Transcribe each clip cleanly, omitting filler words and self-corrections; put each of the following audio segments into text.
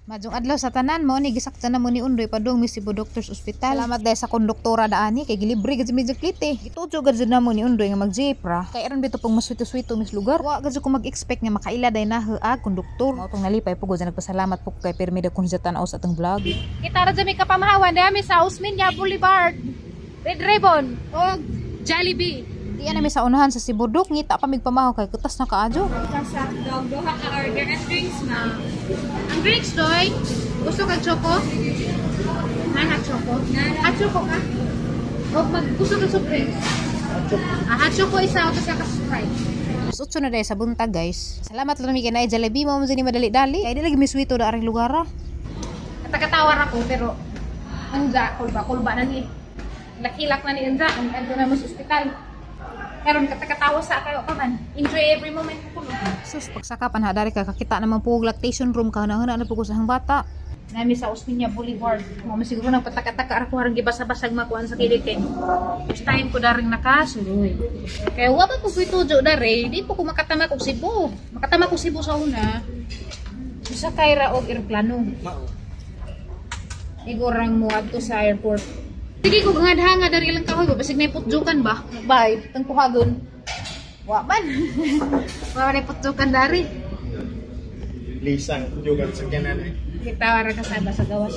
Maayong adlaw sa tanan. Mao ni gisaktan na mo ni Undoy padung mi Cebu Doctors Hospital. Salamat dahil sa konduktora daani kay gilibre gid mi klite. Gitujo gid na mo ni Undoy nga mag-jeep ra. Kay aron bito pong maswito-swito mis lugar. Wa gid ko mag-expect nga makaila day na ag konduktor. Mao tong nalipay po gud, nagpasalamat po ko kay pirmi da kun sa tan-aw sa atong vlog. Kita ra mi kapamahawan dami sa Osmeña Boulevard. Red Ribbon o Jollibee. Di na mi sa unahan sa Cebu Dok, ngita pa mig pamahaw kay kutas na kaadyo. Sa dog, duha ka order and drinks, ma'am. Ang drinks doy, gusto kag choco? Ha, hot choco? Hot choco ka? O mag gusto ka soft drinks? Ah, hot choco isa o isa ka Sprite. Alas 8 na dahil sa buntag, guys. Salamat lang mi kay naay Jollibee mo mo ni madali-dali. Kay di lagi mi swito da aring lugar ah. Katakatawar ako pero unja, kulba, kulba na ni. Lakilak na ni unja, ang adto na mo sa ospital. Karon katakatawa sa kayo pa man. Enjoy every moment ko no. Sus, pagsakapan ha, dari ka kakita naman po og lactation room ka na na po ko sa hang bata. Nami sa Osmeña Boulevard. Mo siguro nang patakataka ra ko harang gibasa-basag makuan sa kilig kay first time ko daring nakasuloy. Kaya wa pa ko tujo dare, di po ko makatama og Cebu. Makatama ko Cebu sa una. Sakay ra og eroplano. Igorang mo adto sa airport. Sige ko hangad-hangad dari lang kahoy ba basig na putjukan ba? Bye, tang kuhagon. Wa man. Wa man putjukan dari. Lisang juga sa kanan eh. Kita ra kasaba sa gawas.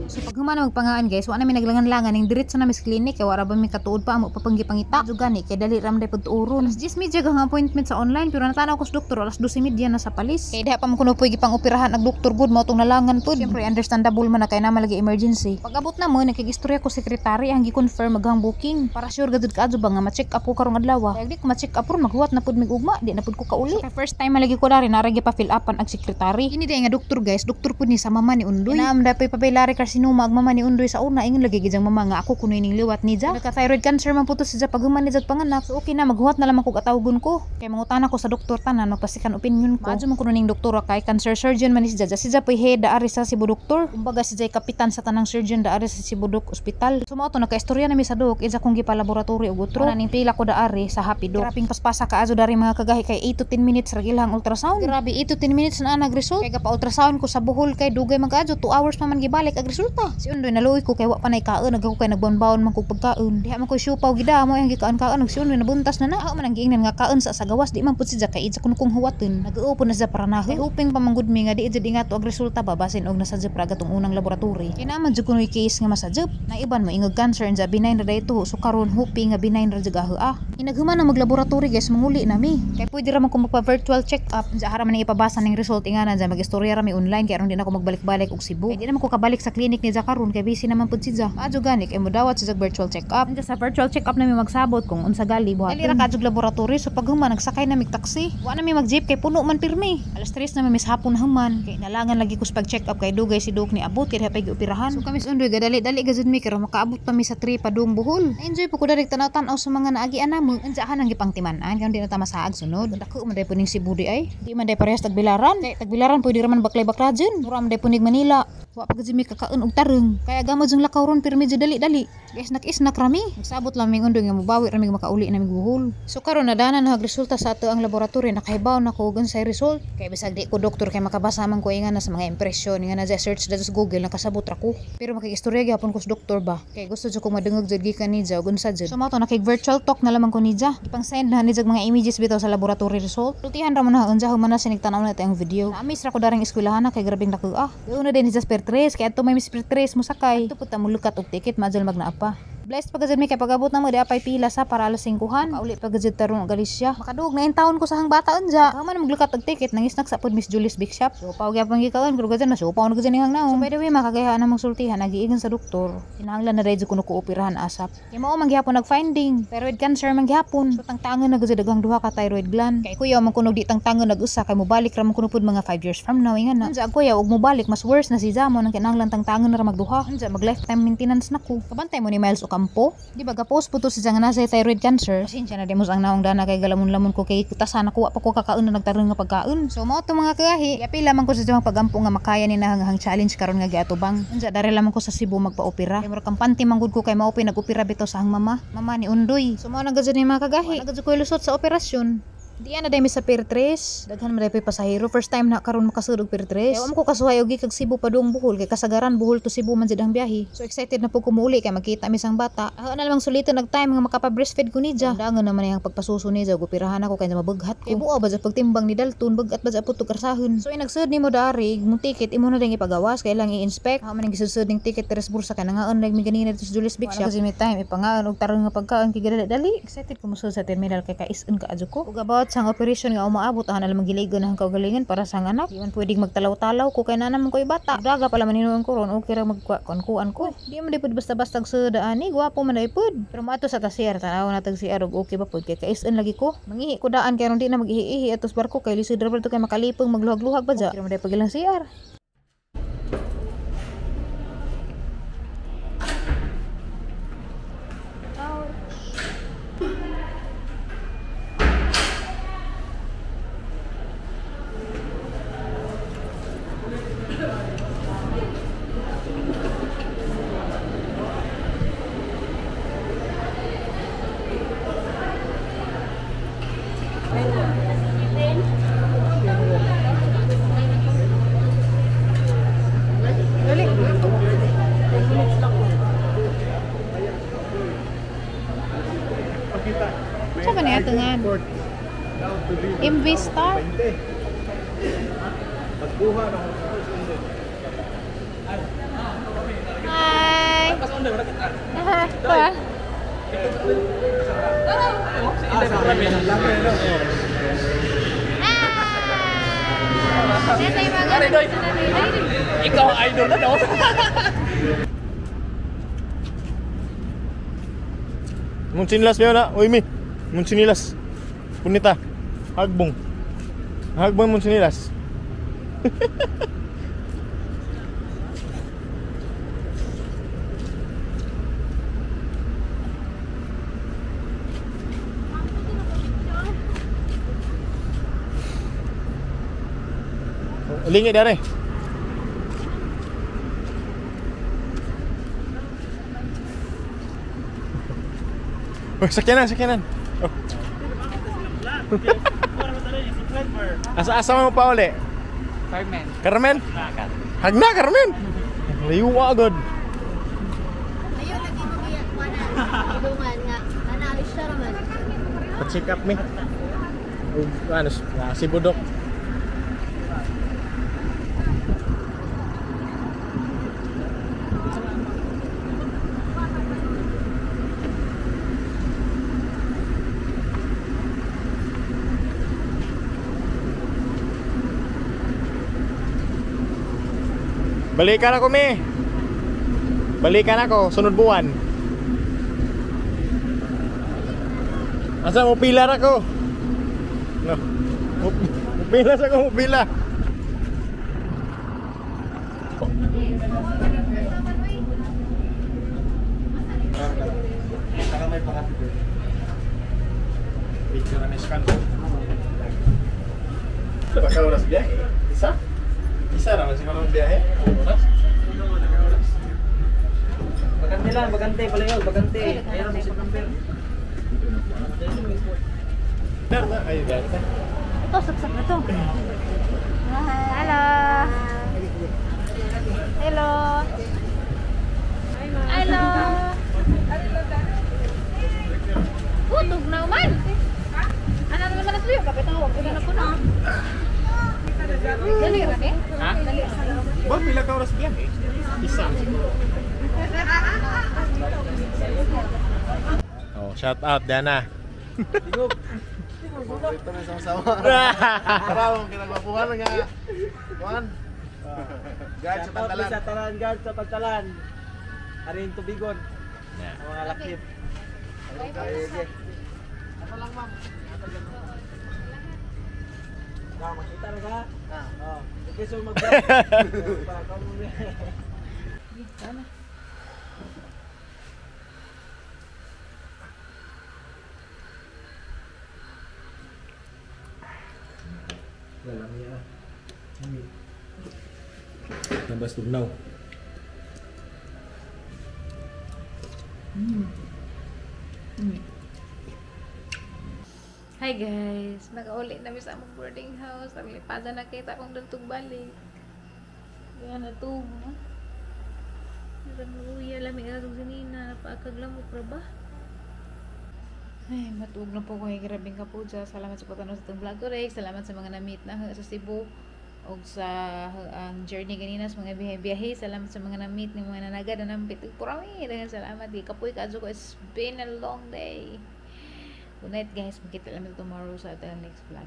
So pag humana magpangaan, guys, wa na mi naglangan-langan ning diretso na mi sa clinic kay wara ba mi katuod pa amo papanggipangita. Adyo gani kay dali ra man day pagtuoron. Alas 10:30 ang appointment sa online pero natanaw ko sa doktor alas 12:30 na sa palis. Kay diha pa man kuno poy gipang operahan ag doktor gud mao tong nalangan pud. Siyempre understandable man na kay na malagi emergency. Pag abot na mo nakig-istorya ko sekretary ang gi-confirm aghang booking. Para sure gadud kaadyo ba nga ma-check up ko karong adlaw. Kay di ko ma-check up ron maghuwat na pud mig ugma, di na pud ko kauli. So, kay first time malagi ko dari nara pa fill upan ag sekretary. Kini di nga doktor, guys, doktor pud ni sa mama ni Undoy. Naam dapay pabilari carcinoma ag mama ni Undoy sa una, ingon lagi gijang mama nga ako kuno ining liwat ni ja. Nagka thyroid cancer man puto si ja paghuman ni ja panganak. So okay na maghuwat na lamang kog atawgon ko. Kay mangutana ko sa doktor tanan magpasikan opinion ko. Maadyo man kuno ning doktora kay cancer surgeon man ni si ja. Si ja poy head ari sa Cebu Doctor. Kumbaga si ja kapitan sa tanang surgeon da ari sa Cebu Doc Hospital. So mao to nakaistorya na mi sa dok ija kong gipa laboratory og utro. Ana ning pila ko da ari sa Happy Doc. Grabing paspasa ka azo dari mga kagahi kay 8 to 10 minutes ra ilahang ultrasound. Grabe, 8 to 10 minutes na nag-result. Kay pa ultrasound ko sa Bohol kay dugay man kaadyo, 2 hours pa man gibalik ag resulta. Si Undoy naluoy ko kay wa pa nay kaon, nagako kay nagbaon-baon man kog pagkaon. Diha man ko siupaw gida mo ang gikaon-kaon ug si Undoy nabuntas na na. Ako man ang giingnan nga kaon sa gawas di man pud siya kay ija kuno kong huwaton. Nag-uo na siya para na. Kay hoping pa man gud mi nga di jud ingato ag resulta ba basin og nasa jud praga tong unang laboratory. Kay naa man jud kunoy case nga masajud. Na iban mo ingog cancer unja benign ra dayto. So karon hoping nga benign ra jud ah. Inaghuman na maglaboratory, guys, manguli na mi. Kay pwede ra man ko magpa virtual check up. Unja hara man ning ipabasa ning result ingana dyan mag-istorya ra mi online kay aron di na ako magbalik-balik og Cebu. Kay di na man ko kabalik sa clinic ni karon kay busy naman pud si Ja. Maadyo gani kay modawat siya virtual check up. Unja sa virtual check up na mi magsabot kung unsa gali buhaton. Dali ra kaadyo laboratory so paghuman nagsakay na mig taxi. Wa na mi mag jeep kay puno man pirmi. Alas 3 na mi hapon human kay nalangan lagi ko sa pag check up kay dugay si dok ni abot kay diha pa gioperahan. So kami sa Undoy gadali-dali gazud mi kay makaabot pa mi sa 3 padung Bohol. Na-enjoy po ko diri tanaw-tanaw sa mga naagian namo. Unsa ang gipangtiman-an kay di na ta masaag sunod. Dako man day puning Cebu di ay. Di man day parehas Tagbilaran. Kay Tagbilaran pwede ra man baklay-baklajen. Mura man day punig Manila. Wa pa gud mi kakaon og tarong. Kaya gamo jung lakaw ron pero medyo dali-dali. Guys, nak-isnak rami. Nagsabot lang mig Undoy nga mobawi ra mig makauli na mig Bohol. So karon nadana na resulta sa ato ang laboratory, nakahibaw na ko og unsay result. Kay bisag di ko doktor kay makabasa man ko inga na sa mga impression nga na search da sa Google nakasabot ra ko. Pero makig-istorya gyapon ko sa doktor ba. Kay gusto jud ko madungog jud gikan ni ja og unsa jud. So mao to nakig virtual talk na lamang ko ni ja. Ipang send na ni jag mga images bitaw sa laboratory result. Sultihan ra mo na unsa human na sinig tan-aw na ang video. Naamis ra ko daring eskwelahan na kay grabing dako ah. Una din si Jasper 3 kay adto may Miss 3 mo sakay. Adto pud ta mulukat og ticket maadyo magnaa pa. Blessed pa gud mi kay pag-abot na mo di apay pila sa para alas 5-han. Kauli pa gud tarong Galicia. Makadugog na taon ko sa hang bata unja. Kaman maglukat og ticket nangisnak sa pud Miss Julie's Big Shop. So paw gyapon gikaon pero gud na siupaw na gud hang naong. So by the way makagayaan namang sultihan nagiigan sa doktor. Kinahanglan na dayjo kuno ko operahan asap. Kay mao man gihapon nag-finding. Thyroid cancer man gihapon. So tangtangan na gud daghang duha ka thyroid gland. Kay kuya man kuno di tangtangan nag usa kay mobalik ra man kuno pud mga 5 years from now ingan na. Unja ang kuya og mobalik mas worse na si Zamo nang kinahanglan tangtangan na ra magduha. Unja mag lifetime maintenance na ko. Kabantay mo ni Miles Ocampo. Di ba ga-post po to si nga nasa thyroid cancer. Pasensya na demos ang naong dana kay galamon-lamon ko kay tasa na kuha pa ko kakaon na nagtarong nga pagkaon. So mao to mga kagahi. Yapila man ko sa jang pagampo nga makaya ni na hang challenge karon nga giatubang. Unja dare lamang ko sa Cebu magpa-opera. Kay murag kampante man gud ko kay mao nag-opera bitaw sa hang mama. Mama ni Undoy. So mao na gud ni mga kagahi. Wala gud ko lusot sa operasyon. Di na dami sa Pier 3. Daghan man dai pasahero. First time na karon makasud og Pier 3. Kaya ko kasuhay og gikag Cebu padung Bohol kay kasagaran Bohol to Cebu man jud ang biyahe. So excited na po ko muuli kay makita mi sang bata. Na lamang sulitan nag time nga makapa-breastfeed ko niya. Dangan naman ang pagpasuso niya ug operahan ako kay mabaghat ko. Kay buo ba sa pagtimbang ni Dalton, bagat ba sa putog karsahan. So inagsud nimo dari, mong ticket imo na ding ipagawas kay lang i-inspect. Man ang gisusud ning ticket teres bursa kay nangaon nag mi ganina dito sa Julius Big Shop. Kasi may time ipangaon og tarong nga pagkaon kay dali. Excited ko mosud sa terminal kay kais-on ka adyo ko. Ug about sang operation nga umaabot ahan alam giligon ang kaugalingon para sa anak. Di man pwedeng magtalaw-talaw ko kay na naman ko'y bata. Daga pala man hinuon ko ron, okay ra magkuan ko. Di man di pud basta-basta sa ani, gwapo man ay pud. Pero maato sa ta-CR, tanaw na tag CR og okay ba pud kay kais-on lagi ko. Mangihi ko daan kay ron di na mag-ihi-ihi atos barko kay lisod ra to kay makalipong magluhag-luhag ba ja. Okay ra man day pagilang CR. Saan ba na ito nga? MV Star? Hi! Hi! Ikaw ang idol na, no? Mong sinilas meron na. Uy, mi. Mong sinilas. Punita. Hagbong. Hagbong mong sinilas. Lingi dere. Oh, sakyanan, sakyanan. Oh. Asa-asa mo pa uli? Carmen. Carmen? Hagna, Carmen! Layo agad. Ayun, lagi mo kaya tulungan nga. Ana, siya naman. Pa-check up me. Ano, Cebu Doc. Balikan ako, me. Balikan ako, sunod buwan. Asa mo pila ra ko? No. Mo pila sa ko, mo pila. Picture na scan. Baka oras biyahe. Isa? Isa ra man siguro ang biyahe. Oras? Bagante lang, bagante pala yun, bagante. Ayun, may seat number. Ay, dito. Ito, saksak na to. Hello. Hello. Hello. Putog na man. Ano na naman na tuyo? Kapit ang huwag ko na po na. Dali ra eh? Ha? Ba, pila ka oras biyahe? Isa siguro. Oh, shout out Diana. Ito na sama-sama. Tara, kinagwapuhan nga. Juan. Guard sa pantalan. Sa talan, guard sa pantalan. Arin tubigon. Ang mga lakip. Ako lang, ma'am. Na, makita na ka? Ah. Okay, so mag- Walang niya. Nabas tugnaw. Hi Hi guys, nakauli na mi sa among boarding house. Ang lipada na kita kong dantog balik. Yan na to. Uya, lami ka itong sinina. Napakaglamok ra ba? Ay, matuog na po ko. Ay, grabing kapuja. Salamat sa pagtanaw sa itong vlog ko, Rex. Salamat sa mga na-meet na sa Cebu og sa ang journey ganina sa mga biyahe-biyahe. Salamat sa mga na-meet ng mga nanagad na nampit. Purami. Daghang salamat. Di kapoy kaadto ko. It's been a long day. Good night, guys. Magkita lang tomorrow sa atong next vlog.